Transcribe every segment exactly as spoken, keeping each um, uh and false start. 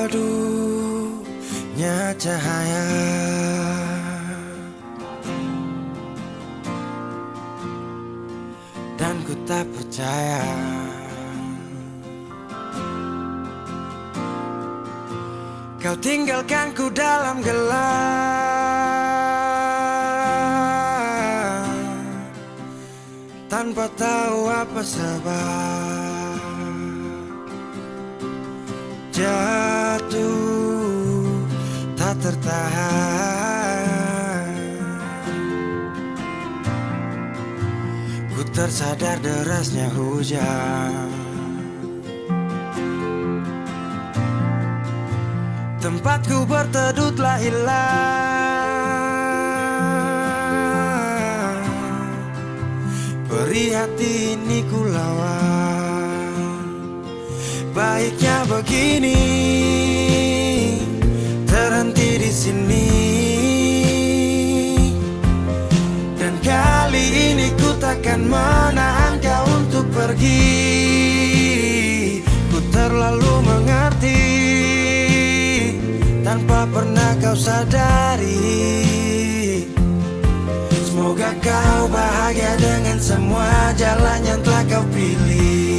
Redupnya cahaya, dan ku tak percaya kau tinggalkan ku dalam gelap, tanpa tahu apa sebab. Jatuh tak tertahan, ku tersadar derasnya hujan. Tempatku berteduh telah hilang. Perih hati ini ku lawan. Baiknya begini, terhenti di sini. Dan kali ini ku takkan menahan kau untuk pergi. Ku terlalu mengerti tanpa pernah kau sadari. Semoga kau bahagia dengan semua jalan yang telah kau pilih.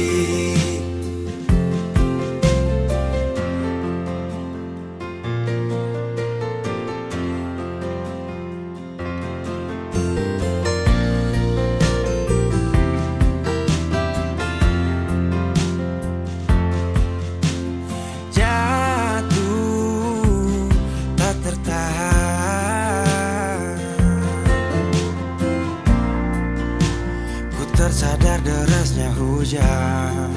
Jatuh tak tertahan, ku tersadar derasnya hujan.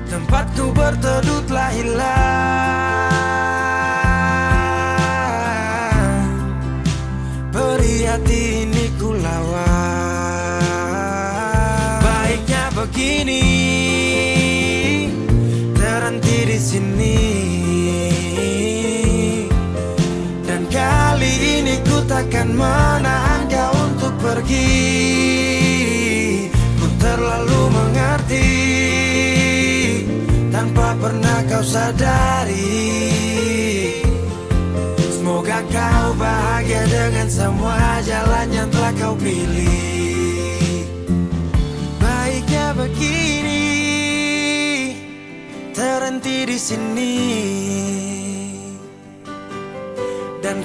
Tempatku berteduh telah hilang. Perih hati ini ku lawan. Baiknya begini, terhenti di sini. Dan kali ini ku takkan menahan kau untuk pergi. Ku terlalu mengerti tanpa pernah kau sadari. Semoga kau bahagia dengan semua jalan yang telah kau pilih. Baiknya begini, terhenti di sini. Dan